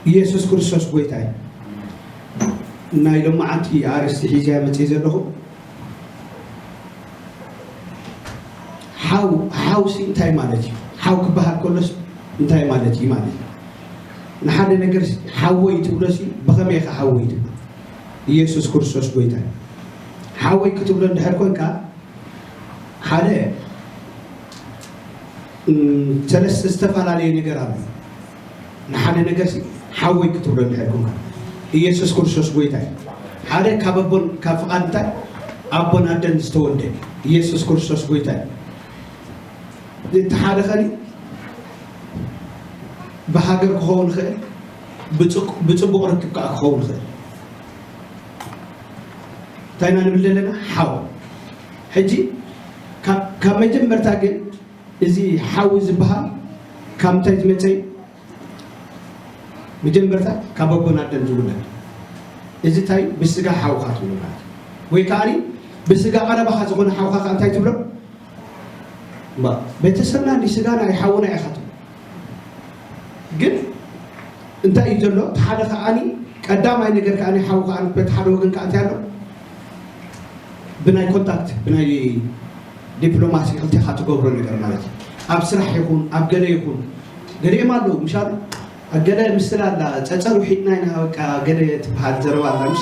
ኢየሱስ ክርስቶስ ጎይታ እዩ። ናይ ሎማዓንቲ ኣርእስቲ ሒዘ መፅእ ዘለኹ ሓው ሓውሲ እንታይ ማለት እዩ? ሓው ክበሃል ከሎስ እንታይ ማለት እዩ ማለት እዩ? ንሓደ ነገር ሓወይ ትብሎሲ ብኸመይ ኢኻ ሓወይ ትብሎ? ኢየሱስ ክርስቶስ ጎይታ እዩ። ሓወይ ክትብሎ እንድሕር ኮንካ ሓደ ሰለስተ ዝተፈላለየ ነገር ኣሎ። ንሓደ ነገር ሓወይ ክትብሎ እንድሕር ኮንካ ኢየሱስ ክርስቶስ ጎይታ እዩ። ሓደ ካብ ኣቦን ካብ ፍቓድ እንታይ ኣቦን ኣደን ዝተወልደ ኢየሱስ ክርስቶስ ጎይታ እዩ። እቲ ሓደ ኸኒ ብሃገር ክኸውን ይኽእል፣ ብፅቡቕ ርክብ ከዓ ክኸውን ይኽእል። እንታይ ኢና ንብል ዘለና? ሓው። ሕጂ ካብ መጀመርታ ግን እዚ ሓዊ ዝበሃል ካብ ምንታይ ዝመፀ እዩ? መጀመርታ ካብ ኣቦን ኣደን ዝውለድ። እዚ እንታይ ብስጋ ሓውካ ትብሎ ማለት እዩ። ወይ ከዓ ብስጋ ቀረባኻ ዝኾነ ሓውካ ከዓ እንታይ ትብሎ? ቤተሰብና እንዲ ስጋና ኣይሓውና ኢኻ ትብሎ። ግን እንታይ እዩ ዘሎ? እቲ ሓደ ከዓኒ ቀዳማይ ነገር ከዓኒ ሓው ከዓኒ በቲ ሓደ ወገን ከዓ እንታይ ኣሎ? ብናይ ኮንታክት ብናይ ዲፕሎማሲ ክልቴኻ ትገብሮ ነገር ማለት እዩ። ኣብ ስራሕ ይኹን ኣብ ገለ ይኹን ገሊኦም ኣለዉ ምሻሉ ገለ ምስል ኣላ ጸጸር ውሒጥና ኢና በቃ ገለ ትበሃል ዘረባ ኣላ ምስ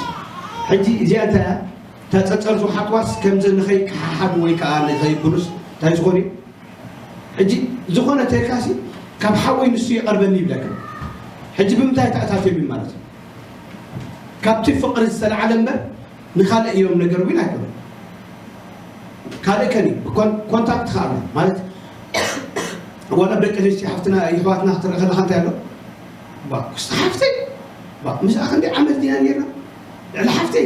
ሕጂ እዚኣ እንታይ እያ? እታ ጸጸር ዝውሓጥዋስ ከምዚ ንኸይከሓሓዱ ወይ ከዓ ንኸይብሉስ እንታይ ዝኾኑ እዩ? ሕጂ ዝኾነ ተልካሲ ካብ ሓወይ ንሱ ይቐርበኒ ይብለካ። ሕጂ ብምንታይ ተኣታትዮም እዩ ማለት እዩ? ካብቲ ፍቕሪ ዝተለዓለ እምበር ንኻልእ እዮም ነገር ዊን ኣይኮነ ካልእ ከኒ ኮንታክት ከኣሉ ማለት ዋላ ደቂ ኣንስትዮ ሓፍትና ይሕዋትና ክትርኢ ከለካ እንታይ ኣሎ ኩስታ ሓፍተይ ምስኣ ክንዲ ዓመት ዲና ነርና ልዕሊ ሓፍተይ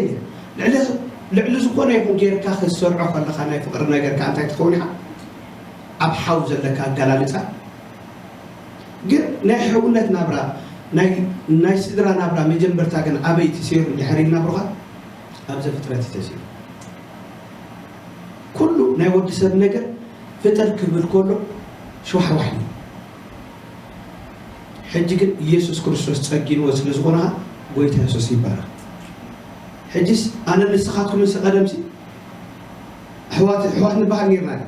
ልዕሊ ዝኾነ ይኹን ጌርካ ክትሰርዖ ከለካ ናይ ፍቕሪ ነገርካ እንታይ ትኸውን ኢኻ ኣብ ሓው ዘለካ ኣገላልፃ ግን ናይ ሕውነት ናብራ ናይ ስድራ ናብራ መጀመርታ ግን ኣበይ ተሰይሩ እንድሕር ኢልና ብሩኻት ኣብ ዘፍጥረት እዩ ተሰይሩ። ኩሉ ናይ ወዲ ሰብ ነገር ፍጥር ክብል ከሎ ሽዋሕዋሕ እዩ። ሕጂ ግን ኢየሱስ ክርስቶስ ጸጊንዎ ስለ ዝኾነ ጎይታ የሱስ ይባረኽ። ሕጂስ ኣነ ንስኻትኩም ምስ ቀደምሲ ኣሕዋት ኣሕዋት ንበሃል ኔርና ኢና።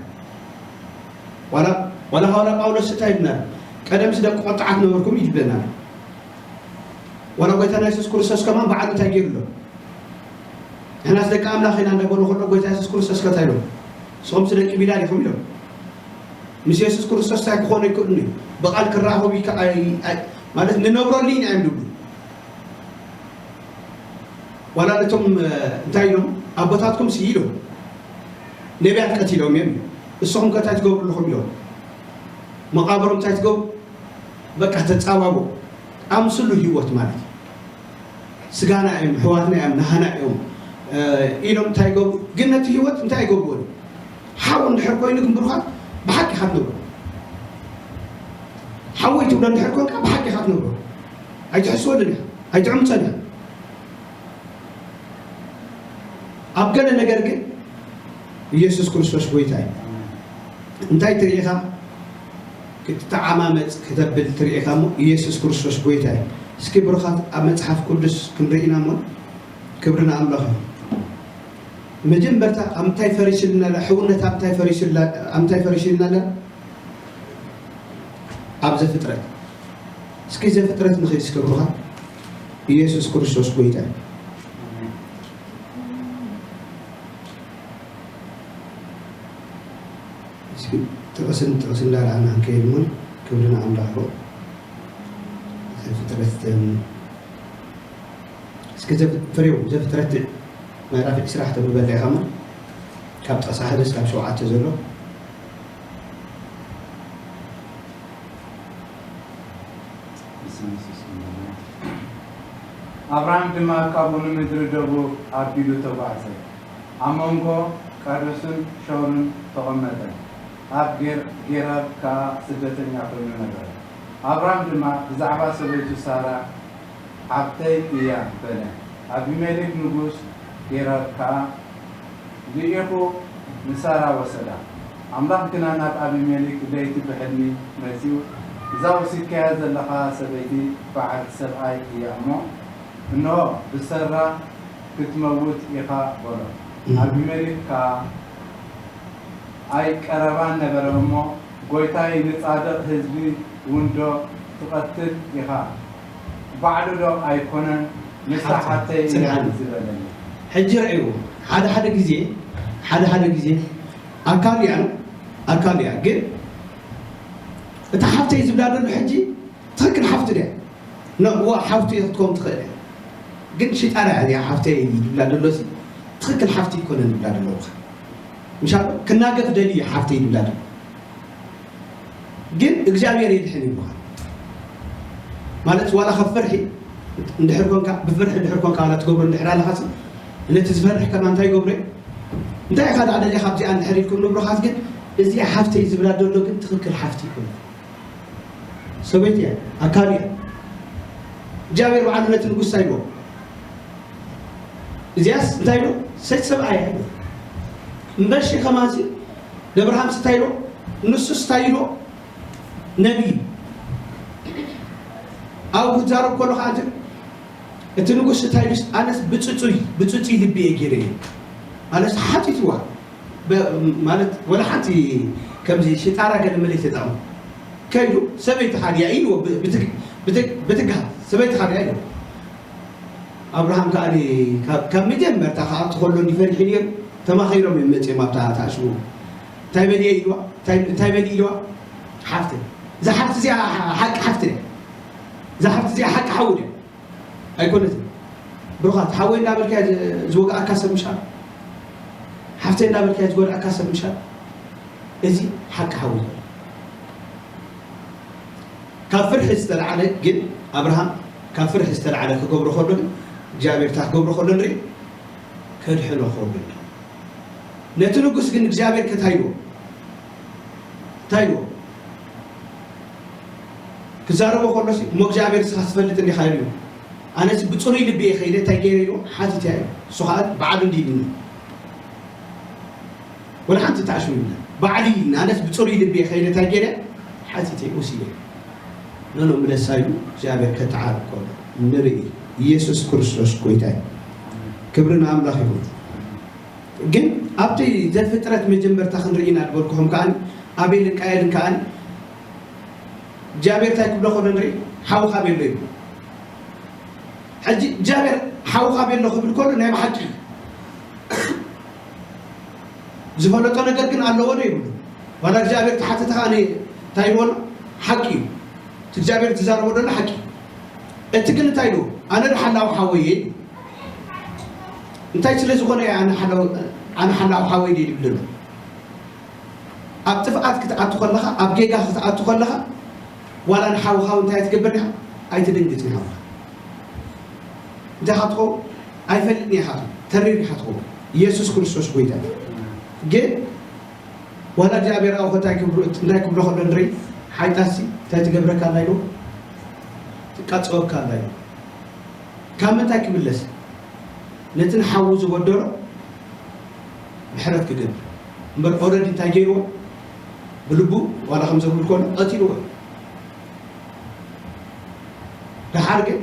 ዋላ ዋላ ሃዋርያ ጳውሎስ እንታይ ይብልና ቀደምሲ ደቂ ቆጣዓት ነበርኩም ይብለና። ዋላ ጎይታና የሱስ ክርስቶስ ከማን በዓል እንታይ ገይሩ ኣሎ? ንሕናስ ደቂ ኣምላኽ ኢና እንዳበሉ ከሎ ጎይታ የሱስ ክርስቶስ ከ እንታይ ኢሎም? ንስኹምሲ ደቂ ቢላል ኢኹም ኢሎም። ምስ የሱስ ክርስቶስ እንታይ ክኾኑ ኣይክእሉን እዩ። ብቓል ክረኣኹም ይከ- ኣይ- ኣይ- ማለት ንነብረሉ ኢና እዮም ዝብሉ። ዋላ ነቶም እንታይ ኢሎም ኣቦታትኩም ሲ ኢሎም ነቢያት ቀቲሎም እዮም። ንስኹም ከ እንታይ ትገብሩ ኣለኹም ኢሎም መቓብሮም እንታይ ትገብሩ በቃ ተፃባቡ ኣምስሉ ህይወት ማለት እዩ። ስጋና እዮም ኣሕዋትና እዮም ናህና እዮም ኢሎም እንታይ ይገብሩ ግን ነቲ ህይወት እንታይ ይገብርዎ ሓው እንድሕር ኮይኑ ግን ብሩኻት ብሓቂ ኢኻ ትነብሮ ሓወይ ትብሎ እንድሕር ኮንካ ብሓቂ ኢኻ ትነብሮ ኣይትሕስወሉን ኢኻ ኣይትዕምፀን ኢኻ ኣብ ገለ ነገር ግን ኢየሱስ ክርስቶስ ጎይታ እዩ እንታይ ትርኢኻ ክትተዓማመፅ ክተብል ትርኢኻ እሞ ኢየሱስ ክርስቶስ ጎይታ እዩ እስኪ ብሩኻት ኣብ መፅሓፍ ቅዱስ ክንርኢና እሞ ክብሪ ንኣምላኽ እዩ መጀመርታ ኣብ ምንታይ ፈሪስልና ሕውነት ኣብ ምንታይ ፈሪስልና ኣብ ምንታይ ፈሪስልና ኣብ ዘፍጥረት እስኪ ዘፍጥረት ንኸይድ እስከ ብሩኻት ኢየሱስ ክርስቶስ ጎይታ እዩ እስኪ ጥቕስን ጥቕስ እንዳረኣና ክንከይድ እሞ ክብሪ ንኣምላኽ ይኹን ዘፍጥረት እስኪ ፍሬው ዘፍጥረት ምዕራፍ ዕስራ ተንብበልና ኢኻ እሞ ካብ ጥቕሲ ሓደ እስካብ ሸውዓተ ዘሎ ኣብርሃም ድማ ካብኡ ንምድሪ ደቡብ ኣቢሉ ተጓዕዘ። ኣብ መንጎ ቃዴስን ሾርን ተቐመጠ። ኣብ ጌራር ከኣ ስደተኛ ኮይኑ ነበረ። ኣብርሃም ድማ ብዛዕባ ሰበይቱ ሳራ፣ ሓብተይ እያ፣ በለ። ኣቢሜሌክ ንጉስ ጌራር ከኣ ልኢኹ ንሳራ ወሰዳ። ኣምላኽ ግና ናብ ኣቢሜሌክ ብለይቲ ብሕልሚ መጺኡ፣ እዛ ወሲድካያ ዘለኻ ሰበይቲ በዓልቲ ሰብኣይ እያ እሞ፣ እንሆ ብሰራ ክትመውት ኢኻ በሎ። እም። ኣቢሜሌክ ከኣ ኣይቀረባን ነበረ እሞ፣ ጐይታይ፣ ንጻድቕ ህዝቢ እውን ዶ ትቐትል ኢኻ? ባዕሉ ዶ ኣይኮነን ንሳ ሓፍተይ ሓፍተይ እያ ጽንዓኒ። ዝበለኒ? ሕጂ ርኣይዎ፣ ሓደ ሓደ ግዜ፣ ሓደ ሓደ ግዜ ኣካል እያ፣ ኣካል እያ፣ ግን እታ ሓፍተይ ዝብላ ዘሎ ሕጂ ትኽክል ሓፍቲ ድያ? ነእዋ ሓፍቲ ክትከውን ትኽእል እያ። ግን ሽጣራ እያ እዚኣ ሓፍተይ ይብላ ዘሎ ሲ፣ ትኽክል ሓፍቲ ኣይኮነን ይብላ ዘለዉ። ምሻ ክናገፍ ደልዩ ሓፍተይ ይብላ ዘሎ። ግን እግዚኣብሔር የድሕን ይብሉኻ። ማለት ዋላ ካብ ፍርሒ እንድሕር ኮንካ፣ ብፍርሒ እንድሕር ኮንካ ዋላ ትገብሮ እንድሕር ኣለኻ ሲ፣ ነቲ ዝፈርሕ ከማ እንታይ ይገብሮ እዩ? እንታይ ኢኻ ደኣ ደሊኻ ኣብዚኣ እንድሕር ኢልኩም ንብሩኻት ግን፣ እዚኣ ሓፍተይ ዝብላ ዘሎ ግን ትኽክል ሓፍቲ ኣይኮነን። ሰበይቲ እያ፣ ኣካል እያ። እግዚኣብሔር በዓሉ ነቲ ንጉስ እንታይ ኢልዎ? እዚኣስ እንታይ ኢልዎ? ሰይቲ ሰብኣይ እያ ኢልዎ። እምበርሺ ከማንሲ ነብርሃምሲ እንታይ ኢልዎ? ንሱስ እንታይ ኢልዎ? ነቢይ እዩ። ኣብኡ ክዛረብ ከሎ ከዓ እንትን እቲ ንጉስ እንታይ ኢሉስ? ኣነስ ብፅፁይ፣ ብፅፁይ ልቢ እየ ገይረ እየ። ኣነስ ሓቲትዋ። በ-፣ ማለት ወላ ሓንቲ ከምዚ ሽጣራ ገለ መለ ኣይተጠቕሙ። ከይዱ ሰበይትኻ ድያ ኢልዎ ብ-፣ ብትግ-፣ ብትግ-፣ ብትግሃት ሰበይትኻ ድያ ኢልዎ። ኣብርሃም ከኣ ካብ፣ ካብ መጀመርታ ክኣቱ ከሎ እንዲ ፈሪሑ ነይሩ። ተማኺሮም እዮም መጺኦም ኣብታ፣ እታ ሽሙ። እንታይ በልየ ኢልዋ? እንታይ፣ እንታይ በሊ ኢልዋ? ሓፍተይ። እዛ ሓፍቲ እዚኣ ሓቂ ሓፍቲ ድያ? እዛ ሓፍቲ እዚኣ ሓቂ ሓው ድያ? ኣይኮነትን። ብሩኻት፣ ሓወይ እንዳበልካያ ዝ-፣ ዝወግኣካ ሰብ ምሻ? ሓፍተይ እንዳበልካያ ዝጎድኣካ ሰብ ምሻ? እዚ ሓቂ ሓወይ። ካብ ፍርሒ ዝተላዕለ ግን ኣብርሃም ካብ ፍርሒ ዝተላዕለ ክገብሮ ከሎ ግን እግዚኣብሔር እንታይ ክገብሮ ከሎ ንርኢ? ከድሕኖ ከሎ ንርኢ። ነቲ ንጉስ ግን እግዚኣብሔር ከታይ ኢልዎ? እንታይ ኢልዎ? ክዛረቦ ከሎሲ፣ እሞ እግዚኣብሔር ንስኻ ትፈልጥ እንዲኻ ኢሉ። ኣነሲ ብጽሩይ ልቢ እየ ከይደ፣ እንታይ ገይረ ኢልዎ? ሓቲተያ ኢሉ። እሱ ኸኣ ባዕሉ እንዲህ ኢሉኒ። ወላ ሓንቲ ተኣሽሙ ይብለን። ባዕሉ ኢሉኒ፣ ኣነስ ብጽሩይ ልቢ እየ ከይደ፣ እንታይ ገይረ? ሓቲተ፣ ወሲደ። ኖ፣ ኖ፣ ምለሳ ኢሉ እግዚኣብሔር ከተዓርቅ ከሎ ንርኢ። ኢየሱስ ክርስቶስ ጐይታ እዩ። ክብሪ ንኣምላኽ ይኹን። ግን ኣብቲ ዘፍጥረት መጀመርታ ክንርኢ ኢና ዝበልኩኹም ከኣ፣ ኣቤልን ቃየልን ከኣ እግዚኣብሔር እንታይ ክብሎ ከሎ ንርኢ፣ ሓውኻ ኣቤል ዶ ይብሎ። ሕጂ እግዚኣብሔር ሓውኻ ኣቤል ዶ ክብል ከሎ ናይ ብሓቂ ዝፈለጦ ነገር ግን ኣለዎ ዶ ይብሉ። ዋላ እግዚኣብሔር ተሓተተ ከኣ እንታይ ይብሎ? ሓቂ እዩ። እቲ እግዚኣብሔር ዝዛረቦ ዘሎ ሓቂ እዩ። እቲ ግን እንታይ ኢሉ? ኣነ ዶ ሓላዊ ሓወይ እየ? እንታይ ስለ ዝኾነ እየ ኣነ ሓላዊ፣ ኣነ ሓላዊ ሓወይ ድየ ዝብል ዘሎ? ኣብ ጥፍኣት ክትኣቱ ከለኻ፣ ኣብ ጌጋ ክትኣቱ ከለኻ፣ ዋላ ንሓውኻ እውን እንታይ ትገብር ኢኻ? ኣይትድንግጽ ንሓውኻ። እንታይ ኢኻ ትኸውን? ኣይፈልጥን ኢኻ ትኸውን። ተሪር ኢኻ ትኸውን። ኢየሱስ ክርስቶስ ጐይታ እዩ። ግን ዋላ እግዚኣብሔር ኣብኡ እንታይ ክብሎ፣ እንታይ ክብሎ ከሎ ንርኢ፣ ሓይጣሲ እንታይ ትገብረካ ኣላ ኢሉ? ትቃጸወካ ኣላ ኢሉ። ካብ ምንታይ ክምለስ? ነቲ ንሓዉ ዝበደሎ ምሕረት ክገብር። እምበር ኦረዲ እንታይ ገይርዎ? ብልቡ ዋላ ከም ዘብል ከሎ ቀቲልዎ። ደሓር ግን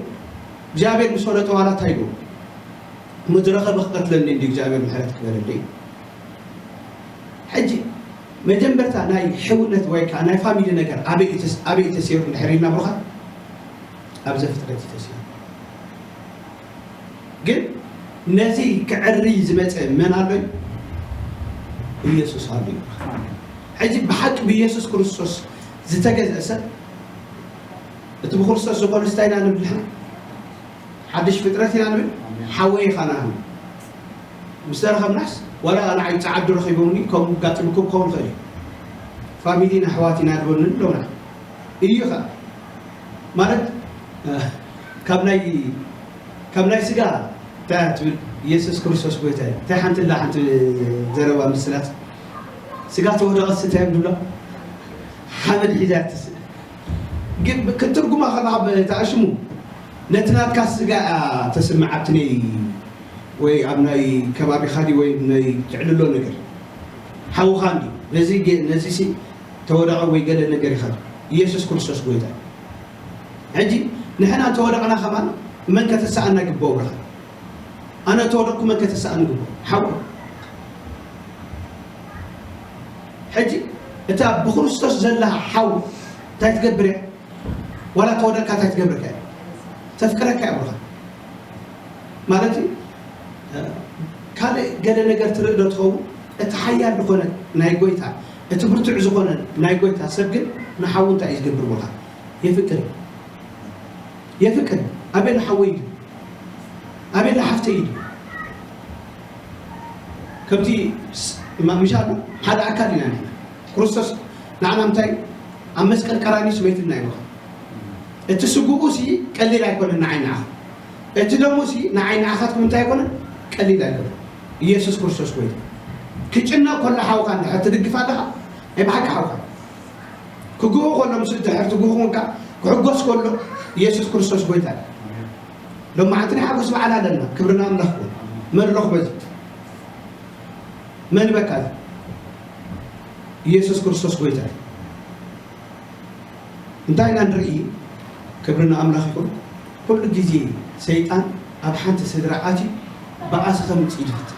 እግዚኣብሔር ምስ ፈለጠ ዋላ እንታይ ኢልዎ? እሞ ዝረኸበ ክቐትለኒ እንዲ እግዚኣብሔር ምሕረት ክበረለይ። ሕጂ መጀመርታ ናይ ሕውነት ወይ ከዓ ናይ ፋሚሊ ነገር ኣበይ እዩ ተስ-፣ ኣበይ እዩ ተሰይሩ እንድሕር ኢልና ብሩኻት? ኣብ ዘፍጥረት እዩ ተሰይሩ። ግን ነዚ ክዕሪ ዝመፀ መን ኣሎ እዩ? ኢየሱስ ኣሎ እዩ። ሕጂ ብሓቂ ብኢየሱስ ክርስቶስ ዝተገዝአ ሰብ እቲ ብክርስቶስ ዝኾነ እንታይ ኢና ንብል ንሕና? ሓድሽ ፍጥረት ኢና ንብል። ኣሜን። ሓወይ ኢኻ ንዓና። ምስ ተረኸብናስ ዋላ ንዓይ ጸዓዱ ረኺቦምኒ ከምኡ ኣጋጢሙኩም ክኸውን ይኽእል እዩ። ፋሚሊን ኣሕዋት ኢና ዝበሉኒ ኣለውና። እዩ ኸኣ ማለት ካብ ናይ፣ ካብ ናይ ስጋ እንታይ እያ ትብል? ኢየሱስ ክርስቶስ ጐይታ እዩ። እንታይ ሓንቲ ኣላ ሓንቲ ዘረባ ምስላት ስጋ ተወደቐት እንታይ እዮም ዝብሎ? ሓመድ ሒዛ እያ ትስእ። ግን ክትትርጉማ ከለኻ ብተኣሽሙ ነቲ ናትካ ስጋ እያ ተስምዕ፣ ኣብቲ ናይ ወይ ኣብ ናይ ከባቢኻ ድዩ ወይ ናይ ትዕልሎ ነገር ሓውኻ እንድዩ። ነዚ ገ-፣ ነዚሲ ተወደቐ ወይ ገለ ነገር ኢኻ ትብል። ኢየሱስ ክርስቶስ ጎይታ እዩ። ሕጂ ንሕና እንተወደቕና ከማን መን ከተስኣና ይግብኦ? ብርኻ ኣነ እንተወደቕኩ መን ከተስኣኒ ይግብኦ? ሓው። ሕጂ እታ ብክርስቶስ ዘላ ሓው እንታይ ትገብር እያ? ዋላ ተወደቕካ እንታይ ትገብረካ እያ? ተፍቅረካ እያ። ብርኻ ማለት እዩ። ካልእ ገለ ነገር ትርኢ ዶ ትኸውን? እቲ ሓያል ዝኾነ ናይ ጎይታ፣ እቲ ብርቱዕ ዝኾነ ናይ ጎይታ ሰብ ግን ንሓዉ እንታይ እዩ ዝገብር? ብርኻ የፍቅር እዩ። የፍቅር። ኣቤላ ሓወይ እዩ። ኣቤላ ሓፍተይ እዩ። ከምቲ ስ-፣ ማ-፣ ምሻሉ ሓደ ኣካል ኢና ንሕና። ክርስቶስ ንዓና እንታይ ኣብ መስቀል ቀራንዮ ስመይትና እዩ። እቲ ስግኡ ሲ ቀሊል ኣይኮነን ንዓይ ንዓኻ። እቲ ደሙ ሲ ንዓይ ንዓኻትኩም እንታይ ኣይኮነን? ቀሊል ኣይኮነን። ኢየሱስ ክርስቶስ ጎይታ። ክጭነቕ ከሎ ሓውካ እንድሕር ትድግፍ ኣለኻ፣ ናይ ብሓቂ ሓውካ። ክግኡ ከሎ ምስ ድሕር ትግሁ ኮንካ፣ ክሕጎስ ከሎ ኢየሱስ ክርስቶስ ጎይታ እዩ። ሎማዓንቲ ናይ ሓጎስ በዓል ኣለና። ክብሪ ንኣምላኽ ይኹን። መን ረኽቦ እዚ? መን በካ እዚ? ኢየሱስ ክርስቶስ ጎይታ እዩ። እንታይ ኢና ንርኢ? ክብሪ ንኣምላኽ ይኹን። ኩሉ ግዜ ሰይጣን ኣብ ሓንቲ ስድራ ኣትዩ ብኣስ ከምጽእ ይፍትን።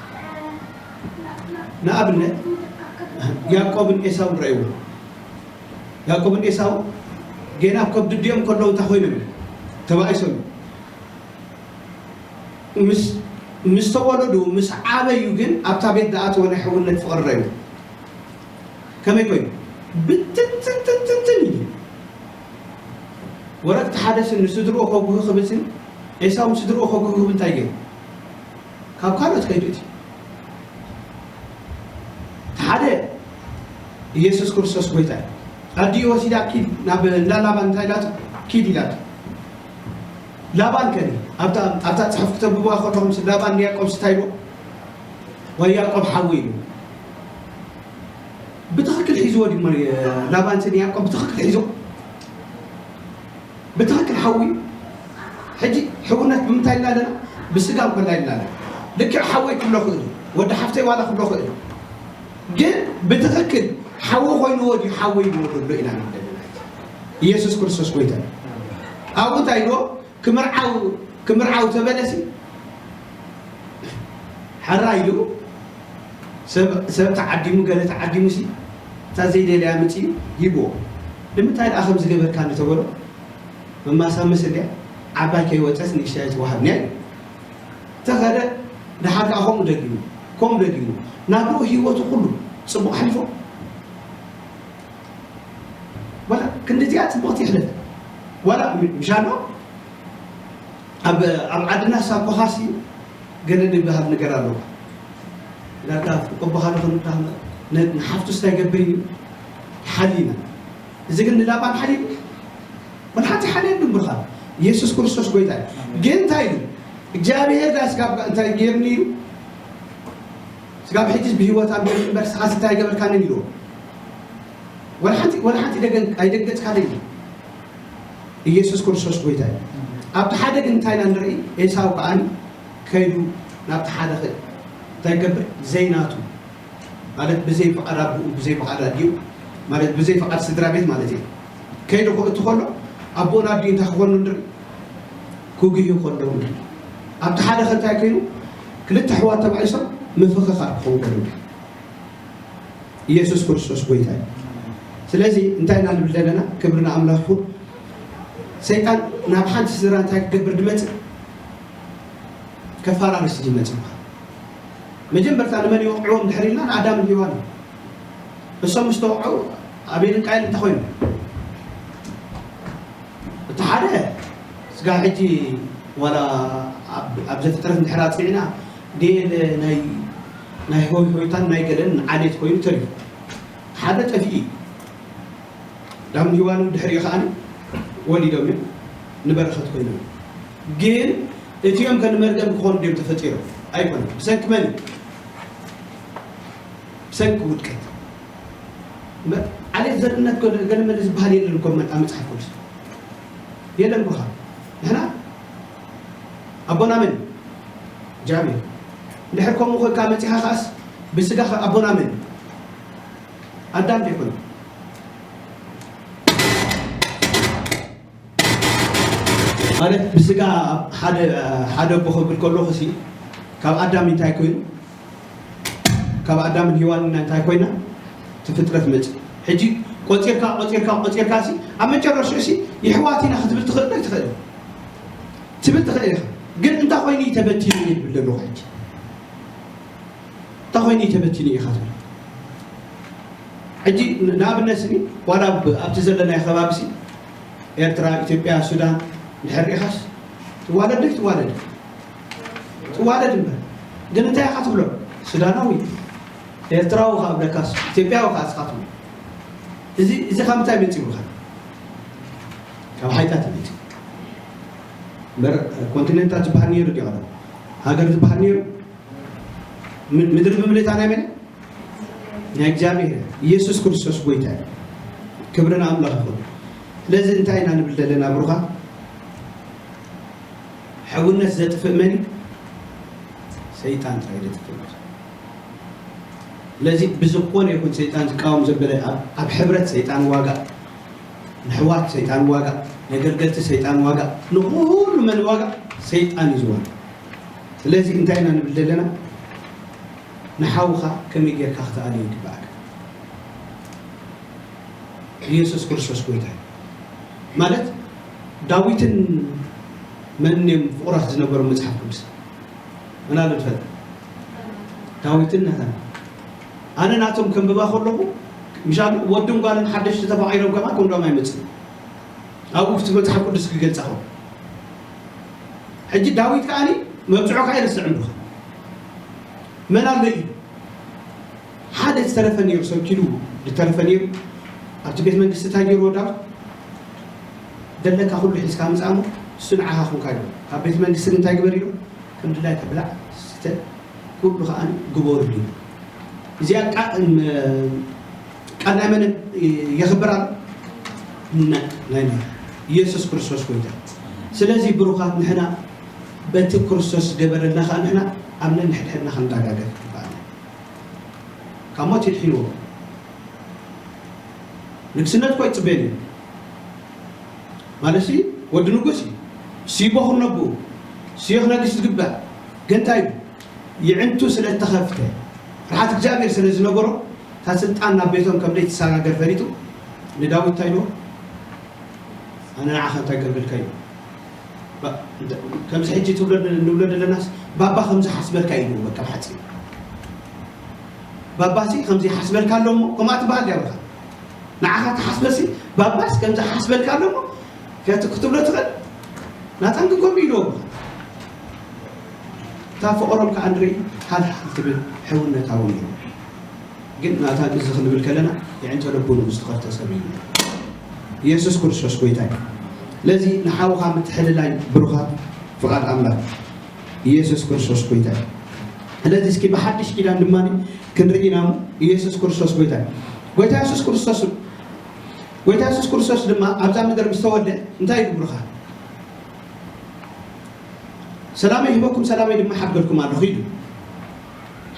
ንኣብነት ያዕቆብን ኤሳውን ረእይዎ። ያዕቆብን ኤሳው ገና ኣብ ከብዲ ኣዲኦም ከለዉ እንታይ ኮይኖም እዮም? ተባኢሶም እዮም። ምስ፣ ምስ ተወለዱ፣ ምስ ዓበዩ ግን ኣብታ ቤት ዝኣተወ ናይ ሕውነት ፍቕሪ ረእይዎ። ከመይ ኮይኑ? ብትንትንትንትንትን ኢሉ። ወረቅቲ ሓደ ስኒ ስድርኡ ከጉህ ክብል ስኒ፣ ኤሳው ስድርኡ ከጉህ ክብል እንታይ ገይሩ? ካብ ካልኦት ከይዱ እቲ ሓደ ኢየሱስ ክርስቶስ ጎይታ እዩ። ኣዲኡ ወሲዳ ኪድ ናብ እንዳ ላባን እንታይ ኢላቶ? ኪድ ኢላቶ። ላባን ከኒ ኣብታ፣ ኣብታ ጽሑፍ ክተብብዋ ከለኹም ስ-፣ ላባን ንያዕቆብ እንታይ ኢልዎ? ወይ ያዕቆብ ሓወይ ኢሉ። ብትኽክል ሒዝዎ ድሞ ላባን ስን ያዕቆብ ብትኽክል ሒዝዎ? ብትኽክል ሓዊ። ሕጂ ሕውነት ብምንታይ ኢልና ኣለና? ብስጋ እንኮላ ኢልና ኣለና። ልክዕ ሓወይ ክብሎ ክእል እዩ። ወዲ ሓፍተይ ዋላ ክብሎ ክእል እዩ። ግን ብትኽክል ሓዊ ኮይንዎ ድዩ ሓወይ ኢልዎ ዘሎ ኢና ንብል ዘለና። ኢየሱስ ክርስቶስ ጎይታ እዩ። ኣብኡ እንታይ ኢልዎ? ክምርዓው፣ ክምርዓው ተበለሲ ሕራይ ኢሉ ሰብ፣ ሰብ ተዓዲሙ፣ ገለ ተዓዲሙ ሲ እታ ዘይደለያ ምጽኡ ሂብዎ። ንምንታይ ደኣ ከም ዝገበርካኒ ተበሎ? መማሳመስ እንድያ፣ ዓባይ ከይወጸት ንእሽተይ ኣይትወሃብንያ ኢሉ። ተኸደ፣ ደሓር ከኣ ከምኡ ደጊሙ፣ ከምኡ ደጊሙ። ናብርኡ ህይወቱ ኩሉ ጽቡቕ ሓሊፎ። ዋላ ክንድዚኣ ጽቡቕቲ ይሕለፈ። ዋላ ም-፣ ምሻሎ ኣብ፣ ኣብ ዓድና ሳኮኻሲ ገለ ዝበሃል ነገር ኣለዎ። ዳርጋ ፍቆ በኻሉ ከም ዳህመ ነ-፣ ንሓፍቱስ እንታይ ይገብር እዩ? ሓሊና። እዚ ግን ንላባን ሓሊሉ? ወላ ሓንቲ ሓልየሉ እምብርኻ። ኢየሱስ ክርስቶስ ጎይታ እዩ። ኣሜን። ግን እንታይ ኢሉ? እግዚኣብሔር ዳኣ ስጋብ እንታይ ገይሩኒ ኢሉ? ስጋብ ሕጂስ ብህይወት ኣሎ እምበር ስኻስ እንታይ ኣይገበርካንን ኢልዎ። ወላ ሓንቲ፣ ወላ ሓንቲ ደገን-፣ ኣይደንገጽካንን ኢሉ። ኢየሱስ ክርስቶስ ጎይታ እዩ። ኣብቲ ሓደ ግን እንታይ ኢና ንርኢ? ኤሳው ከኣኒ ከይዱ ናብቲ ሓደ ኸ-፣ እንታይ ይገብር? ዘይናቱ ማለት ብዘይ ፍቓድ ኣቦኡ፣ ብዘይ ፍቓድ ኣዲኡ፣ ማለት ብዘይ ፍቓድ ስድራ ቤት ማለት እዩ። ከይዱ ክእቱ ከሎ ኣቦኡን ኣዲኡ እንታይ ክኾኑ ንርኢ? ክጉህዩ ከለዉ ንርኢ። ኣብቲ ሓደ ከ እንታይ ኮይኑ? ክልተ ኣሕዋት ተባኢሶም ምፍኽኻር ክኸውን ከሎ ንርኢ። ኢየሱስ ክርስቶስ ጎይታ እዩ። ስለዚ እንታይ ኢና ንብል ዘለና? ክብሪ ንኣምላኽ ይኹን። ሰይጣን ናብ ሓንቲ ስድራ እንታይ ክገብር ድመጽእ? ከፈራርስ እዩ ዝመጽእ። መጀመርታ ንመን ይወቕዕዎም ድሕር ኢልና ንኣዳምን ሄዋን እዩ። እሶም ምስ ተወቕዑ ኣቤልን ቃየልን እንታይ ኮይኑ? እቲ ሓደ ስጋ ሕጂ ዋላ ኣብ፣ ኣብ ዘፍጥረት እንድሕር ኣጽኒዕና፣ ዴል ናይ፣ ናይ ሆይ ሆይታን ናይ ገለን ዓሌት ኮይኑ ተሪፉ። ሓደ ጠፊኡ እዩ። ኣዳምን ሄዋንን ድሕሪኡ ከኣ ወሊዶም እዮም፣ ንበረኸት ኮይኖም እዮም። ግን እቲኦም ከ ንመርገም ክኾኑ ድዮም ተፈጢሮም? ኣይኮነን። ብሰንኪ መን እዩ? ብሰንኪ ውድቀት። እምበር ዓሌት ዘርነት ገለ፣ ገለ መለ ዝበሃል የለን እኮ መ-፣ ኣብ መጽሓፍ ቅዱስ። የለን ብኻ። ንሕና ኣቦና መን? እግዚኣብሔር። እንድሕር ከምኡ ኮንካ መጺኻ ከኣስ ብስጋ ኣቦና መን? ኣዳም ዶ ይኮን? ማለት ብስጋ ሓደ ሓደ ኣቦ ክብል ከለኹ ሲ ካብ ኣዳም እንታይ ኮይኑ ካብ ኣዳምን ሄዋንን እንታይ ኮይና እቲ ፍጥረት መጽእ። ሕጂ ቆጺርካ ቆጺርካ ቆጺርካ ሲ ኣብ መጨረሽኡ ሲ የሕዋት ኢና ክትብል ትኽእል ዶ ኣይትኽእል? ትብል ትኽእል ኢኻ። ግን እንታይ ኮይኑ እዩ ተበቲኑ እየ ዝብል ዘለኹ ሕጂ? እንታይ ኮይኑ እዩ ተበቲኑ ኢኻ ትብል? ሕጂ ንኣብነት ስኒ ዋላ ኣብቲ ዘለናዮ ከባቢ ሲ ኤርትራ፣ ኢትዮጵያ፣ ሱዳን ድሕር ኢኻስ ትዋለድ ዶ ትዋለድ? ትዋለድ እምበር ግን እንታይ ኢኻ ትብሎ? ሱዳናዊ ኤርትራዊ ኸዓ ብለካስ ኢትዮጵያዊ ኸዓ እስኻ ትብሎ። እዚ እዚ ካብ ምንታይ መፂኡ ኢኻ? ካብ ሓይታት እዩ መፂኡ። እምበር ኮንቲኔንታት ዝበሃል ነይሩ ድዩ? ሃገር ዝበሃል ነይሩ? ምድሪ ብምልእታ ናይ መን? ናይ እግዚኣብሔር። ኢየሱስ ክርስቶስ ጎይታ እዩ። ክብሪ ንኣምላኽ ይኹን። ስለዚ እንታይ ኢና ንብል ዘለና ብሩኻ? ሕውነት ዘጥፍእ መን እዩ? ሰይጣን ጥራይ ዘጥፍእ። ስለዚ ብዝኾነ ይኹን ሰይጣን ዝቃወም ዘበለ ኣብ ሕብረት ሰይጣን ዋጋ፣ ንሕዋት ሰይጣን ዋጋ፣ ነገልገልቲ ሰይጣን ዋጋ፣ ንኹሉ መን ዋጋ? ሰይጣን እዩ ዝዋጋ። ስለዚ እንታይ ኢና ንብል ዘለና? ንሓውኻ ከመይ ጌርካ ክትኣልዮ ይግባእካ። ኢየሱስ ክርስቶስ ጎይታ እዩ። ማለት ዳዊትን መን እዮም ፍቑራት ዝነበሩ መጽሓፍ ቅዱስ? መን ኣሎ ትፈልጥ? ዳዊትን ናታን። ኣነ ናቶም ከንብባ ከለኹ ምሻሉ ወድን ጓልን ሓደሽቲ ተፋቒሮም ከማ ኮንዶም ኣይመጽእ ኣብኡ ክቲ መጽሓፍ ቅዱስ ክገልጻ ከሎ ሕጂ ዳዊት ከኣኒ መብጽዖ ከኣ ይርስዕ እንዱኻ መን ኣሎ እዩ ሓደ ዝተረፈ ነይሩ ሰብ ኪዱ ዝተረፈ ነይሩ ኣብቲ ቤት መንግስቲ እንታይ ገይርዎ ዳዊት ደለካ ኩሉ ሒዝካ ምጻሞ እሱ ንዓኻ ኹንካ ይብሎ ካብ ቤት መንግስቲ እንታይ ግበር ኢሉ ከም ድላይካ ብላዕ ስተ ኩሉ ከዓ ግበሩ እዩ እዚኣ ቃል ናይ መን የኽብር ኣሎ ናይ ኢየሱስ ክርስቶስ ጎይታ ስለዚ ብሩኻት ንሕና በቲ ክርስቶስ ዝገበረልና ከዓ ንሕና ኣብ ነንሕድሕድና ክንዳጋገፍ ይበኣል ካብ ሞት ይድሒንዎ ንግስነት እኮ ይፅበየን እዩ ማለት ሲ ወዲ ንጉስ እዩ ሲቦ ክነብኡ ሲዮ ክነግስ ዝግባእ ገንታ እዩ ይዕንቱ ስለ እተኸፍተ ፍርሓት እግዚኣብሔር ስለ ዝነበሮ እታ ስልጣን ናብ ቤቶም ከም ዘይትሰጋገር ፈሊጡ ንዳዊት እንታይ ኢልዎ ኣነ ንዓኻ እንታይ ገብርልካ እዩ ከምዚ ሕጂ ትብሎ ንብሎ ዘለናስ ባባ ከምዚ ሓስበልካ እዩ በቃ ብሓፂሩ ባባሲ ከምዚ ሓስበልካ ኣሎ እሞ ከምኣ ትበሃል ድያ ብልካ ንዓኻ ትሓስበሲ ባባስ ከምዚ ሓስበልካ ኣሎ እሞ ከቲ ክትብሎ ትኽእል ናታን ግን ከምኡ ኢልዎ እታ ፍቕሮም ከዓ ንርኢ ሃልሃል ትብል ሕውነታዊ እዩ ግን ናታን እዚ ክንብል ከለና የዕንተ ልቡን ዝተኸፍተ ሰብ እዩ ኢየሱስ ክርስቶስ ጎይታ እዩ ስለዚ ንሓውኻ ምትሕልላይ ብሩኻት ፍቓድ ኣምላኽ ኢየሱስ ክርስቶስ ጎይታ እዩ ስለዚ እስኪ ብሓድሽ ኪዳን ድማ ክንርኢ ኢና ኢየሱስ ክርስቶስ ጎይታ እዩ ጎይታ የሱስ ክርስቶስ ጎይታ የሱስ ክርስቶስ ድማ ኣብዛ ምድር ምስ ተወልደ እንታይ እዩ ብሩኻት ሰላመይ ሂበኩም ሰላመይ ድማ ሓድገልኩም ኣለኹ ኢሉ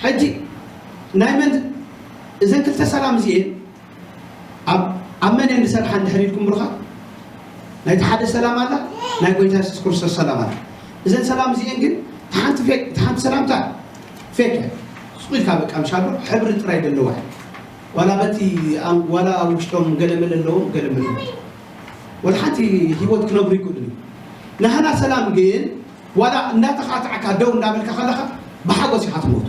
ሕጂ ናይ መን እዘን ክልተ ሰላም እዚኤን ኣብ መን እየን ዝሰርሓ እንድሕር ኢልኩም ብሩኻት ናይቲ ሓደ ሰላም ኣላ ናይ ጎይታ የሱስ ክርስቶስ ሰላም ኣላ እዘን ሰላም እዚኤን ግን ሓንቲ ሰላምታ ፌክ ሱቕ ኢልካ በቃ ምሻሎ ሕብሪ ጥራይ ዘለዋ ዋላ በቲ ዋላ ኣብ ውሽጦም ገለመለ ኣለዎም ገለመለ ወላ ሓንቲ ህይወት ክነብሩ ይክእሉ ናህና ሰላም ግን ዋላ እንዳተኻትዕካ ደው እንዳበልካ ከለኻ ብሓጎስ ኢኻ ትሞት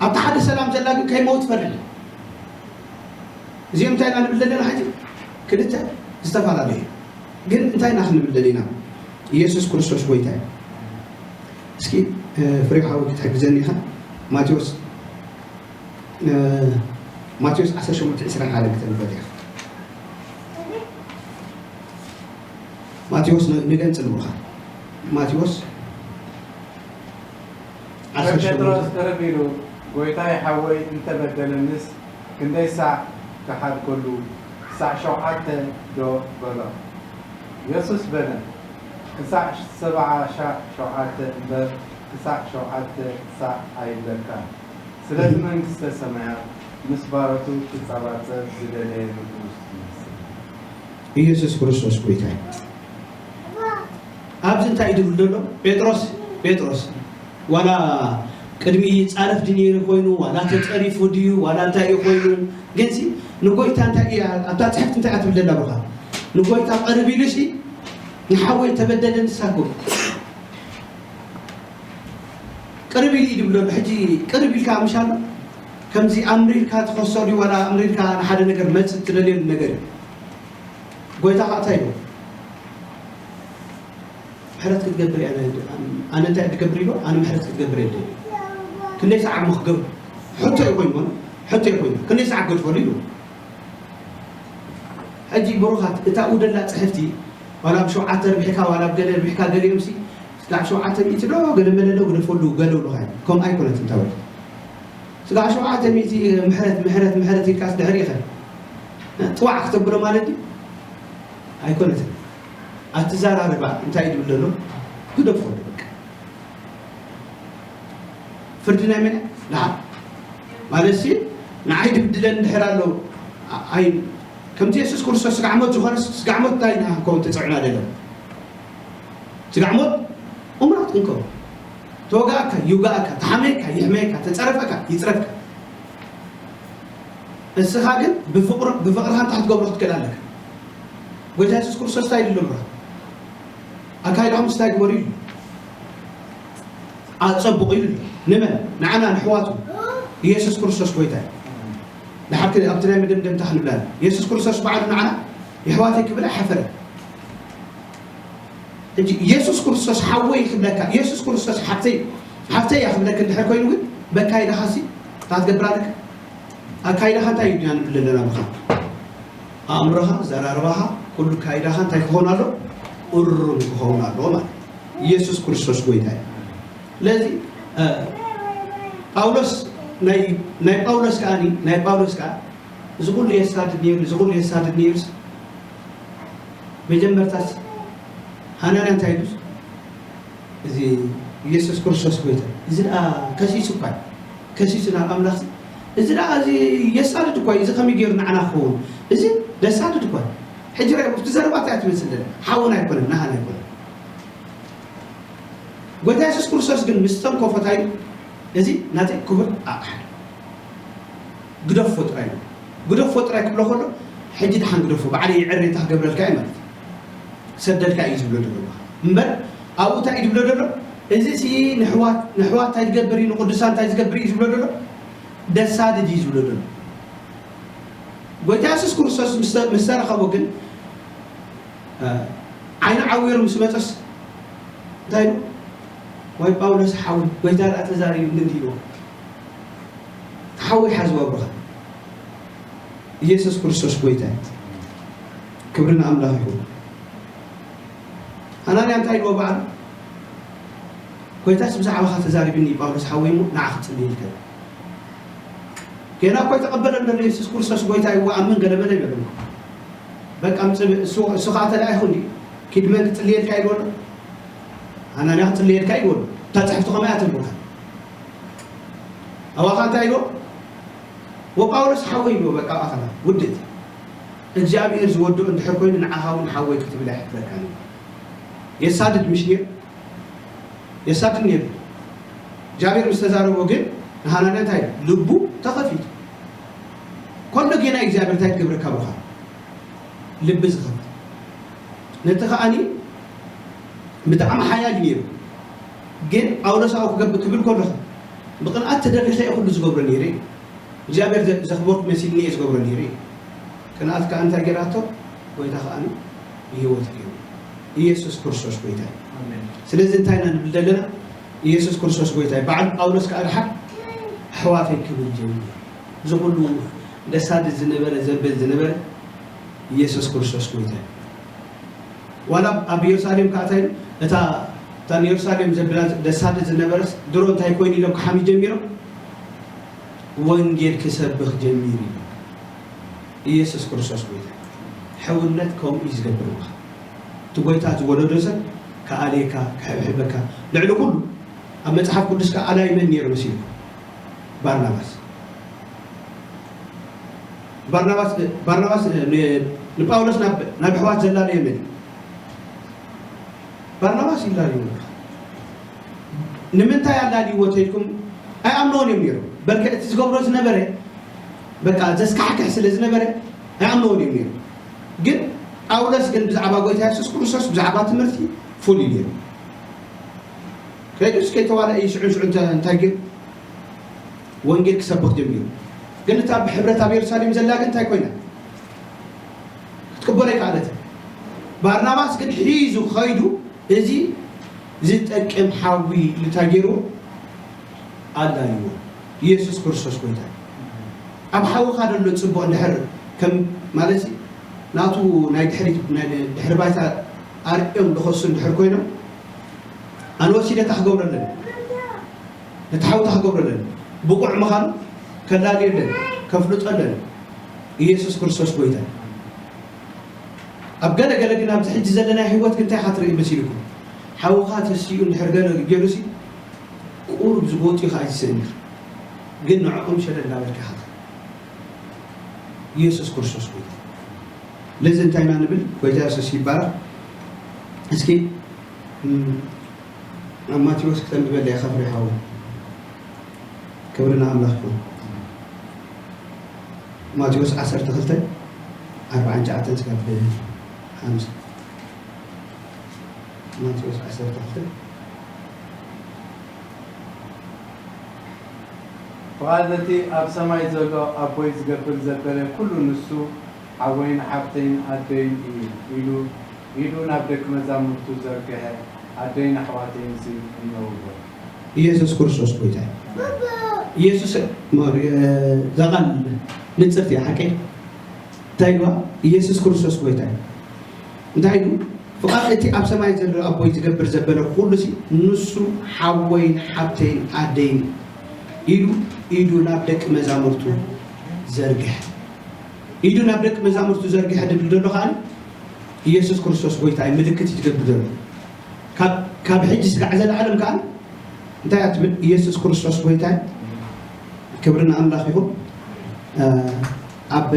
ኣብቲ ሓደ ሰላም ዘላ ግን ከይመውት ፈርሕ እዚኦም እንታይ ኢና ንብል ዘለና ሕጂ ክልተ ዝተፈላለዩ ግን እንታይ ኢና ክንብል ደሊና ኢየሱስ ክርስቶስ ጎይታ እዩ እስኪ ፍሬው ሓወይ ክትሕግዘኒ ኢኻ ማቴዎስ ማቴዎስ ዓሰርተ ሸሞንተ ዕስራን ሓደን ክተንበብ ኢኻ ማቴዎስ ንገንጽል ምዃን ማቴዎስ ዓሰርተ ሸሞንተ ጴጥሮስ ቅርብ ኢሉ ጎይታይ ሓወይ እንተበደለንስ ክንደይ ሳዕ ክሓድገሉ ክሳዕ ሸውዓተ ዶ በሎ የሱስ በለ ክሳዕ ሰብዓ ሻዕ ሸውዓተ እምበር ክሳዕ ሸውዓተ ሳዕ ኣይብለካን ስለቲ መንግስተ ሰማያት ምስ ባሮቱ ክጸባጸብ ዝደለየ ንጉስ ይመስል። ኢየሱስ ክርስቶስ ጎይታ እዩ። ኣብዚ እንታይ እዩ ዝብል ዘሎ? ጴጥሮስ፣ ጴጥሮስ፣ ዋላ ቅድሚ ይጻረፍ ድዩ ነይሩ ኮይኑ፣ ዋላ ተጸሪፉ ድዩ፣ ዋላ እንታይ እዩ ኮይኑ፣ ግንሲ ንጎይታ እንታይ እያ፣ ኣብታ ጽሕፍቲ እንታይ እያ ትብል ዘላ ብኻ? ንጎይታ ቅርብ ኢሉ ሲ፣ "ንሓወይ ተበደለ ንሳኩም ቅርብ ኢሉ" እዩ ዝብል ዘሎ። ሕጂ ቅርብ ኢልካ ምሻሎ፣ ከምዚ ኣምሪርካ ትኸሶ ድዩ፣ ዋላ ኣምሪርካ ንሓደ ነገር መጽእ ትደልየሉ ነገር እዩ። ጎይታ ኸዓ እንታይ ኢሉ? "ምሕረት ክትገብር እያ፣ ኣነ፣ ኣነ እንታይ ክገብር?" ኢሉ፣ "ኣነ ምሕረት ክትገብር እየ ደልየ። ክንደይ ሰዓት እሞ ክገብር?" ሕቶ እዩ ኮይኑ፣ ሕቶ እዩ ኮይኑ፣ "ክንደይ ሰዓት ገድፈሉ?" ኢሉ። ሕጂ ብሩኻት፣ እታ ኡደላ ጽሕፍቲ፣ ዋላ ኣብ ሸውዓተ ርቢሕካ፣ ዋላ ኣብ ገለ ርቢሕካ፣ ገሊኦምሲ ስጋዕ ሸውዓተ ሚእቲ ዶ፣ ገለ መለ ዶ ግደፈሉ፣ ገለ ብሉኻ እዩ። ከምኡ ኣይኮነትን፣ እንታይ ወዲ? ስጋዕ ሸውዓተ ሚእቲ ምሕረት፣ ምሕረት፣ ምሕረት ኢልካስ ድሕሪ ኢኸ ጥዋዕ ክተብሎ ማለት ድዩ? ኣይኮነትን። ኣትዛራርባ እንታይ እዩ ዝብል ዘሎ? ግደፎ በቃ። ፍርዲ ናይ መን? ንዓ። ማለትሲ ንዓይ ድብድለን እንድሕር ኣሎ፣ ኣ-፣ ኣይ-፣ ከምቲ የሱስ ክርስቶስ ስጋዕ ሞት ዝኾነስ፣ ስጋዕ ሞት እንታይ ኢና ክንከውን ተጸዊዕና ዘለና? ስጋዕ ሞት እሙናት ክንከውን። ተወጋእካ ይውጋእካ፣ ተሓመየካ ይሕመየካ፣ ተጸረፈካ ይጽረፍካ። እስኻ ግን ብፍቕር-፣ ብፍቕርኻ እንታይ ክትገብሮ ክትክእል ኣለካ። ጎይታ የሱስ ክርስቶስ እንታይ ኢሉ ኣሎ? ኣካይዳኹምስ እንታይ ግበሩ ኢሉ? ኣጸብቑ ኢሉ። ንመን? ንዓና ንሕዋቱ። ኢየሱስ ክርስቶስ ጎይታ እዩ። ንሓብቲ ኣብቲ ናይ መደምደምታ ክንብላ፣ ኢየሱስ ክርስቶስ ባዕሉ ንዓና የሕዋተይ ክብል ኣይሓፈረን። ሕጂ ኢየሱስ ክርስቶስ ሓወይ ክብለካ፣ ኢየሱስ ክርስቶስ ሓፍተይ፣ ሓፍተይ እያ ክብለካ እንድሕር ኮይኑ ግን፣ በካይዳኻሲ እንታይ ክትገብር ኣለካ? ኣካይዳኻ እንታይ እዩ ድና ንብል ዘለና ብኻ? ኣእምሮኻ፣ ዘራርባኻ፣ ኩሉ ኣካይዳኻ እንታይ ክኸውን ኣሎ? እሩም ክኸውን ኣለዎ ማለት እዩ። ኢየሱስ ክርስቶስ ጎይታ እዩ። ስለዚ፣ እ፣ ጳውሎስ ናይ፣ ናይ ጳውሎስ ከኣ፣ ናይ ጳውሎስ ከኣ እዚ ኩሉ የሳድድ ነይሩ፣ እዚ ኩሉ የሳድድ ነይሩስ፣ መጀመርታስ ሃናንያ እንታይ ኢሉስ? እዚ ኢየሱስ ክርስቶስ ጎይታ፣ እዚ ደኣ ከሲሱ እኳ እዩ። ከሲሱ ናብ ኣምላኽ፣ እዚ ደኣ እዚ የሳድድ እኳ እዩ። እዚ ከመይ ገይሩ ንዓና ክኸውን? እዚ ዘሳድድ እኳ እዩ። ሕጂ ርኣይ፣ ኣብቲ ዘረባ እንታይ ትመስል ዘላ? ሓውና ኣይኮነን፣ ናህና ኣይኮነን። ጎይታ የሱስ ክርስቶስ ግን ምስ ተንኮፎ እንታይ ኢሉ? እዚ ናተይ ክቡር ኣቕሓ እዩ። ግደፎ ጥራይ እዩ። ግደፎ ጥራይ ክብሎ ከሎ፣ ሕጂ ደሓን ግደፎ፣ ባዕለይ ይዕሬታ ክገብረልካ እየ ማለት እዩ። ክሰደልካ እዩ ዝብሎ ዘሎ። እምበር ኣብኡ እንታይ እዩ ዝብሎ ዘሎ? እዚ ሲ ንሕዋት፣ ንሕዋት እንታይ ዝገብር እዩ፣ ንቅዱሳን እንታይ ዝገብር እዩ ዝብሎ ዘሎ? ደሳድድ እዩ ዝብሎ ዘሎ። ጎይታ የሱስ ክርስቶስ ምስ፣ ምስ ተረኸቦ ግን፣ እ፣ ዓይኑ ዓዊሩ ምስ መጸስ እንታይ ኢሉ? ወይ ጳውሎስ ሓው፣ ጎይታ ደኣ ተዛሪቡ እንዲ ኢልዎ። ሓወይ ሓዝዋ ብኻ። ኢየሱስ ክርስቶስ ጎይታ እዩ። ክብሪ ንኣምላኽ ይኹን። ሃናንያ እንታይ ኢልዎ በዓል? ጎይታስ ብዛዕባኻ ተዛሪብኒ ጳውሎስ ሓወይ እሞ ንዓኻ ክጽልየልካ እዩ። ጌና እኮ ኣይተቐበለን ዘሎ ኢየሱስ ክርስቶስ ጎይታ እዩ፣ ኣምን ገለ መለ ይበል እሞ። በቃ ምጽእ፣ እሱ፣ እሱ ኸዓ ተላኢኹ እንዲ፣ ኪድ መን ክጽልየልካ ኢልዎ ኣሎ? ሃናንያ ክጽልየልካ ኢልዎ ኣሎ። እታ ጽሕፍቲ ኸመይ ኣተልኩኻ? ኣባኻ እንታይ ኢልዎ? ወጳውሎስ ሓወይ ኢልዎ፣ በቃ ኣኸላ ውድእቲ። እግዚኣብሔር ዝወድኦ እንድሕር ኮይኑ ንዓኻ እውን ሓወይ ክትብል ኣይሕፍረካን እዩ። የሳድድ ምሽ ነይሩ? የሳድድ ነይሩ። እግዚኣብሔር ምስ ተዛረቦ ግን ንሃናንያ እንታይ ኢሉ? ልቡ ተኸፊቱ። ኮሎ ጌና እግዚኣብሔር እንታይ ትገብረካ ብኻ? ልቢ ዝኸፍት። ነቲ ከኣኒ ብጣዕሚ ሓያል እዩ ነይሩ። ግን ጳውሎስ ኣብኡ ክገብር ክብል ከለኹ ብቕንኣት ተደሪኸ እየ ኩሉ ዝገብሮ ነይረ እዩ። እግዚኣብሔር ዘ-፣ ዘኽበርኩ መሲልኒ እየ ዝገብሮ ነይረ እዩ። ቅንኣት ከኣ እንታይ ገይራቶ? ጎይታ ከኣ ብህይወት ገይሩ። ኢየሱስ ክርስቶስ ጎይታ እዩ። ኣሜን። ስለዚ እንታይ ኢና ንብል ዘለና? ኢየሱስ ክርስቶስ ጎይታ እዩ። በዓል ጳውሎስ ከኣ ደሓር ኣሕዋተይ ክብል ጀሚሩ። እዚ ኩሉ ዘሳድድ ዝነበረ፣ ዘብል ዝነበረ ኢየሱስ ክርስቶስ ጎይታ እዩ። ዋላ ኣብ ኢየሩሳሌም ከኣ እንታይ ኢሉ? እታ፣ እታ ንኢየሩሳሌም ዘብላ ዘሳድድ ዝነበረስ ድሮ እንታይ ኮይኑ ኢሎም ክሓሚ ጀሚሮም? ወንጌል ክሰብኽ ጀሚሩ እዩ። ኢየሱስ ክርስቶስ ጎይታ። ሕውነት ከምኡ እዩ ዝገብር ምዃን። እቲ ጎይታ ዝወለዶ ሰብ ክኣልየካ፣ ክሕብሕበካ። ልዕሊ ኩሉ ኣብ መጽሓፍ ቅዱስ ከኣ ኣላይ መን ነይሩ መሲልኩም? ባርናባስ። ባርናባስ ባርናባስ ን- ንጳውሎስ ናብ ናብ ኣሕዋት ዘላለዮ መን እዩ? ባርናባስ ይላለዩ። ንምንታይ ኣላልይዎ ተልኩም ኣይኣምንዎን እዮም ነይሩ። በልከ እቲ ዝገብሮ ዝነበረ በቃ ዘስካሕክሕ ስለ ዝነበረ ኣይኣምንዎን እዮም ነይሩ። ግን ጳውሎስ ግን ብዛዕባ ጎይታ የሱስ ክርስቶስ ብዛዕባ ትምህርቲ ፍሉይ ነይሩ። ከይዱስ ከይተዋለአ እዩ ሽዑን ሽዑ እንታይ ገይሩ? ወንጌል ክሰብኽ ጀሚሩ። ግን እታ ብሕብረት ኣብ የሩሳሌም ዘላ ግን እንታይ ኮይና ክትቅበሎ ኣይከኣለትን። ባርናባስ ግን ሒዙ ኸይዱ እዚ ዝጠቅም ሓዊ እንታይ ገይሩ ኣላልዎ። ኢየሱስ ክርስቶስ ጎይታ እዩ። ኣብ ሓውኻ ዘሎ ጽቡቕ እንድሕር ከም ማለት ናቱ ናይ ድሕሪት ናይ ድሕሪ ባይታ ኣርእዮም ዝኸሱ እንድሕር ኮይኖም ኣነ ወሲደ እንታይ ክገብረለን ነቲ ሓውታ ክገብረለን ብቑዕ ምዃኑ ከላልየለን ከፍልጠለን ኢየሱስ ክርስቶስ ጎይታ እዩ። ኣብ ገለ ገለ ግን ኣብዚ ሕጂ ዘለና ህይወት ግን እንታይ ኢኻ ትርኢ መሲልኩም? ሓውኻ ተሲኡ እንድሕር ገለ ገይሩሲ ቁሩብ ዝጎጡ ኢኻ ኣይትስእን ኢኻ። ግን ንዕኦም ሸለል እንዳበልካ ኢኻ ኢየሱስ ክርስቶስ ጎይታ። ለዚ እንታይ ኢና ንብል? ጎይታ የሱስ ይባረኽ። እስኪ እም፣ ኣብ ማቴዎስ ክተንብበለይ ኢኻ ፍሬ ሓወይ። ክብሪ ንኣምላኽ ይኹን። ማቴዎስ ዓሰርተ ክልተ ኣርብዓን ትሽዓተን እስካብ ሓምሳ። ማቴዎስ ዓሰርተ ክልተ ፍቓድ ነቲ ኣብ ሰማይ ዘሎ ኣቦይ ዝገብር ዘበለ ኩሉ ንሱ ሓወይን ሓፍተይን ኣደይን እዩ ኢሉ ኢዱ ናብ ደቂ መዛሙርቱ ዘርግሐ ኣደይን ኣሕዋተይንሲ እነውዎ። ኢየሱስ ክርስቶስ ጎይታ እዩ። ኢየሱስ ማር- እዛ ቃል ንጽርቲ እያ ሓቀይ እንታይ ኢልዋ? ኢየሱስ ክርስቶስ ጎይታ እዩ። እንታይ ኢሉ? ፍቓድ እቲ ኣብ ሰማይ ዘሎ ኣቦይ ዝገብር ዘበለ ኩሉ ሲ ንሱ ሓወይን ሓብተይን ኣደይን ኢሉ ኢዱ ናብ ደቂ መዛሙርቱ ዘርግሐ ኢዱ ናብ ደቂ መዛሙርቱ ዘርግሐ ድብል ዘሎ ከዓ ኢየሱስ ክርስቶስ ጎይታ እዩ ምልክት እዩ ዝገብር ዘሎ ካብ ካብ ሕጂ ስጋዕ ዘለዓለም ከዓ እንታይ እያ ትብል ኢየሱስ ክርስቶስ ጎይታ እዩ ክብሪ ንኣምላኽ ይኹን ኣብ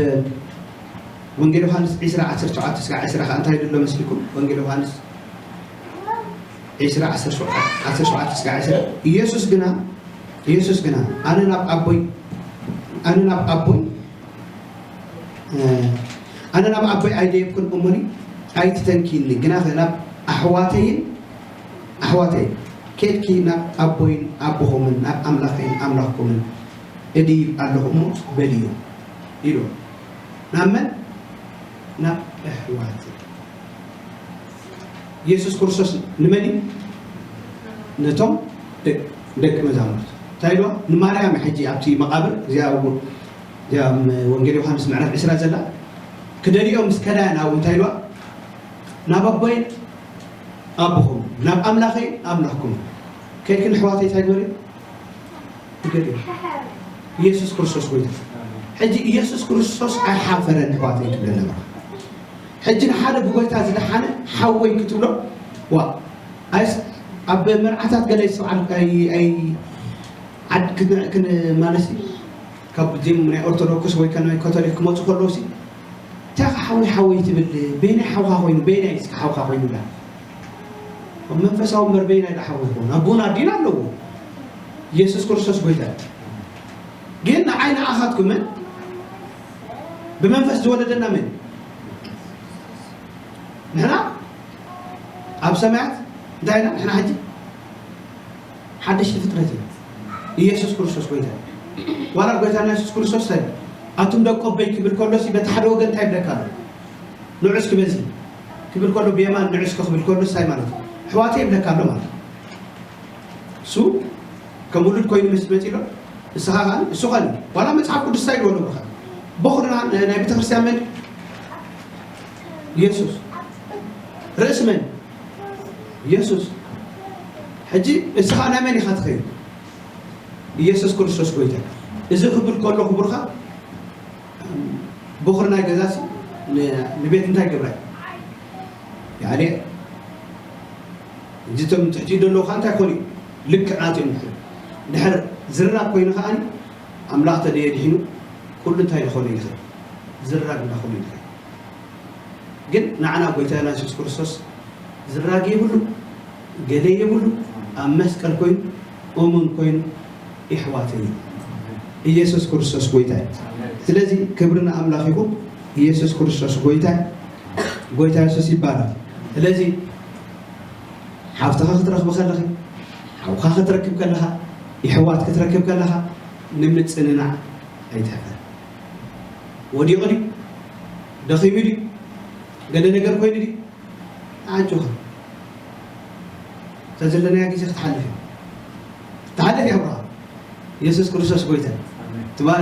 ወንጌል ዮሃንስ ዒስራ ዓሰርተ ሸውዓተ ስጋዕ ዒስራ ከዓ እንታይ ድሎ መስልኩም ወንጌል ዮሃንስ ዒስራ ዓሰርተ ሸውዓተ ስጋዕ ዒስራ ኢየሱስ ግና ኢየሱስ ግና ኣነ ናብ ኣቦይ ኣነ ናብ ኣቦይ ኣነ ናብ ኣቦይ ኣይደየብኩን እሞኒ ኣይትተንኪኒ ግናኸ ናብ ኣሕዋተይን ኣሕዋተይን ኬድኪ ናብ ኣቦይን ኣቦኹምን ናብ ኣምላኸይን ኣምላኽኩምን እድይብ ኣለኹ እሞ በልዮ ኢሉ ናብ መን ናብ ኣሕዋት ኢየሱስ ክርስቶስ ንመን እዩ ነቶም ደቂ መዛሙርቱ እንታይ ኢልዋ ንማርያም ሕጂ ኣብቲ መቓብር እዚኣ እውን እዚኣ ወንጌል ዮሃንስ ምዕራፍ ዕስራ ዘላ ክደልኦም ምስ ከዳ ናብኡ እንታይ ኢልዋ ናብ ኣቦይ ኣቦኹም ናብ ኣምላኸይ ኣምላኽኩም ከይድክን ኣሕዋተይ እንታይ ግበሪ ግበሪ ኢየሱስ ክርስቶስ ጎይታ ሕጂ ኢየሱስ ክርስቶስ ኣይሓፈረን ኣሕዋተይ ክብለ ነበረ ሕጂ ንሓደ ብጎይታ ዝደሓነ ሓወይ ክትብሎ ዋ ኣይስ ኣብ መርዓታት ገለ ይሰብዓል ኣይ ኣይ ዓድ ክን ማለት ካብ ዚም ናይ ኦርቶዶክስ ወይ ከ ናይ ካቶሊክ ክመፁ ከለዉ ሲ እንታይ ሓወይ ሓወይ ትብል በየናይ ሓውካ ኮይኑ በየናይ እስከ ሓውካ ኮይኑ ዳ ኣብ መንፈሳዊ እምበር በየናይ ዳ ሓወይ ኮይኑ ኣቦን ኣዲን ኣለዎ ኢየሱስ ክርስቶስ ጎይታ ግን ንዓይ ንዓኻትኩምን ብመንፈስ ዝወለደና መን ንሕና ኣብ ሰማያት እንታይ ኢና ንሕና ሕጂ ሓደሽቲ ፍጥረት ኢና ኢየሱስ ክርስቶስ ጎይታ ዋላ ጎይታና የሱስ ክርስቶስ እንታይ ኣቱም ደቆበይ ክብል ከሎ በቲ ሓደ ወገን እንታይ ይብለካ ኣሎ ንዑ እስኪ በዚ ክብል ከሎ ብየማን ንዑ እስኪ ክብል ከሎ እንታይ ማለት እዩ ኣሕዋተይ ይብለካ ኣሎ ማለት እዩ እሱ ከም ውሉድ ኮይኑ ምስ መፂ ኣሎ ንስኻ ከዓ እሱ ኸኒ ዋላ መፅሓፍ ቅዱስ እንታይ ይልዎ ኣለዎ በኹርና ናይ ቤተክርስትያን መን ኢየሱስ ርእሲ መን ኢየሱስ ሕጂ እስኻ ናይ መን ኢኻ ትኸይድ ኢየሱስ ክርስቶስ ጎይታ እዚ ክብል ከሎ ክቡርካ በኹር ናይ ገዛሲ ንቤት እንታይ ገብራይ ያኔ እዚቶም ትሕቲ ዘለዉ ከዓ እንታይ ኮኑ ልክዕ ናትኦም ድሕር ድሕር ዝራብ ኮይኑ ከዓ ኣምላኽ ተደየድሒኑ ኩሉ እንታይ ዝኾነ ይኽእል ዝራግ እንዳኾኑ ይልካ። ግን ንዓና ጎይታና የሱስ ክርስቶስ ዝራግ የብሉ፣ ገለ የብሉ። ኣብ መስቀል ኮይኑ እሙን ኮይኑ ይሕዋተይ እዩ። ኢየሱስ ክርስቶስ ጎይታ እዩ። ስለዚ ክብሪ ንኣምላኽ ይኹን። ኢየሱስ ክርስቶስ ጎይታ እዩ። ጎይታ የሱስ ይባረክ። ስለዚ ሓፍትኻ ክትረኽቢ ከለኺ፣ ሓውካ ክትረክብ ከለኻ፣ ይሕዋት ክትረክብ ከለኻ ንምጽንናዕ ኣይትሕፈር። ወዲቑ ድዩ? ደኺሙ ድዩ? ገለ ነገር ኮይኑ ድዩ? ኣጆኻ። እታ ዘለናያ ግዜ ክትሓልፍ እያ። ክትሓልፍ እያ ብርሃን። ኢየሱስ ክርስቶስ ጎይታ። ትባል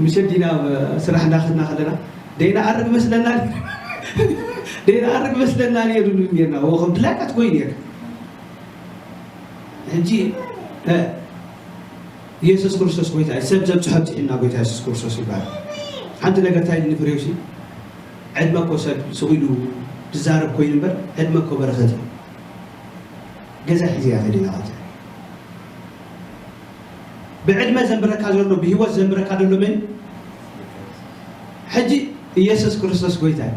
ምሸት ዲና ኣብ ስራሕ እንዳኸድና ከለና ደይና ኣርግ መስለና ደይና ኣርግ መስለና ነይሩ ነርና። ወኸም ድላይካ ትጎይ ነርካ። ሕጂ እ፣ ኢየሱስ ክርስቶስ ጎይታ እዩ። ሰብ ዘብጽሖ ኣብጽሕና ጎይታ ኢየሱስ ክርስቶስ ይባል። ሓንቲ ነገር እንታይ ኢልኒ ፍሬውሲ፣ ዕድመ እኮ ሰብ ስቕ ኢሉ ዝዛረብ ኮይኑ እምበር ዕድመ እኮ በረኸት እዩ። ገዛ ሒዘ እያ ከይደ ናቐተ ብዕድመ ዘንብረካ ዘሎ ብህይወት ዘንብረካ ዘሎ መን? ሕጂ ኢየሱስ ክርስቶስ ጎይታ እዩ።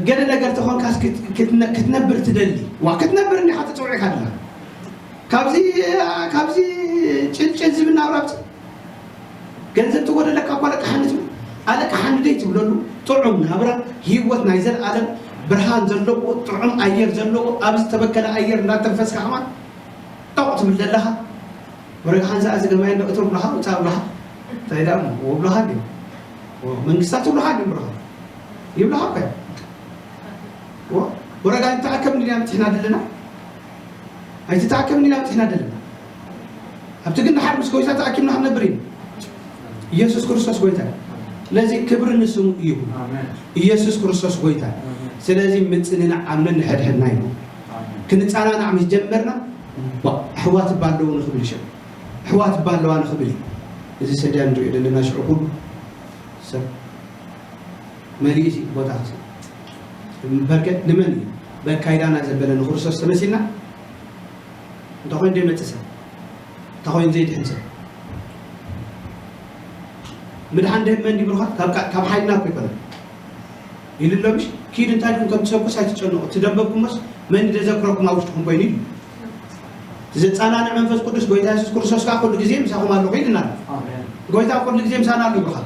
ገለ ነገር ተኾንካስ ክት- ክትነ- ክትነብር ትደሊ ዋ ክትነብር እንዲኻ ተፀውዒካ ኣለኻ። ካብዚ ካብዚ ጭልጭል ዝብል ናብራ ኣብፂ ገንዘብ ትጎደለካ እኳ ኣለቅሓኒ ትብል። ኣለቅሓኒ ደይ ትብለሉ ጥዑም ናብራ ህይወት ናይ ዘለኣለም ብርሃን ዘለዎ ጥዑም ኣየር ዘለዎ ኣብ ዝተበከለ ኣየር እንዳተንፈስካ ከማን ጣቕ ትብል ዘለኻ። ወረጋ ሓንሳ እዚ ገማይ እንዶ እቶ ብለኻ ውፃእ ብለኻ እንታይ ዳ ወብለኻ እንዲ መንግስታት ትብለኻ እንዲ ብለኻ ይብለኻ እኮ ወረጋ እንተኣከብ እንዲና ምፅሕና ደለና ኣይትተኣከብ እንዲና ምፅሕና ደለና ኣብቲ ግን ንሓር ምስ ጎይታ ተኣኪብና ክንነብር እዩ። ኢየሱስ ክርስቶስ ጎይታ እዩ። ስለዚ ክብሪ ንስሙ እዩ። ኢየሱስ ክርስቶስ ጎይታ እዩ። ስለዚ ምፅንናዕ ኣብ ነንሕድሕድና እዩ። ክንፃናናዕ ምስ ጀመርና ባ- ኣሕዋት እባ ኣለዉ ንኽብል ይሸም ኣሕዋት እባ ኣለዋ ንኽብል እዩ። እዚ ሰድያ ንሪኦ ዘለና ሽዑ ኩሉ ሰብ መሊኡ ሲ ቦታ ክስ እምበርከ ንመን እዩ በካይዳና ዘበለ ንክርስቶስ ተመሲልና እንተኾይኑ ዘይመፅእ ሰብ እንተኾይኑ ዘይድሕን ሰብ ምድሓን ደህብ መን ይብልኻ ካብ ሓይልና እኮ ይኮነ ኢሉ ኣሎ ምሽ ኪድ እንታይ ድኩም ከም ትሰብኩስ ኣይትጨነቑ እቲ ደንበብኩሞስ መን ደዘክረኩም ኣብ ውሽጥኩም ኮይኑ እዩ። እቲ ዘጻናንዕ መንፈስ ቅዱስ ጎይታ የሱስ ክርስቶስ ከዓ ኩሉ ግዜ ምሳኹም ኣለኹ ኢልና ኣሎ። ጎይታ ኩሉ ግዜ ምሳና ኣሎ ይብልኻ።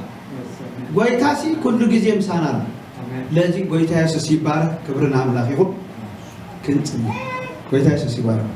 ጎይታ ሲ ኩሉ ግዜ ምሳና ኣሎ። ለዚ ጎይታ የሱስ ይባረክ፣ ክብሪ ንኣምላኽ ይኹን። ክንጽሊ ጎይታ የሱስ ይባረክ።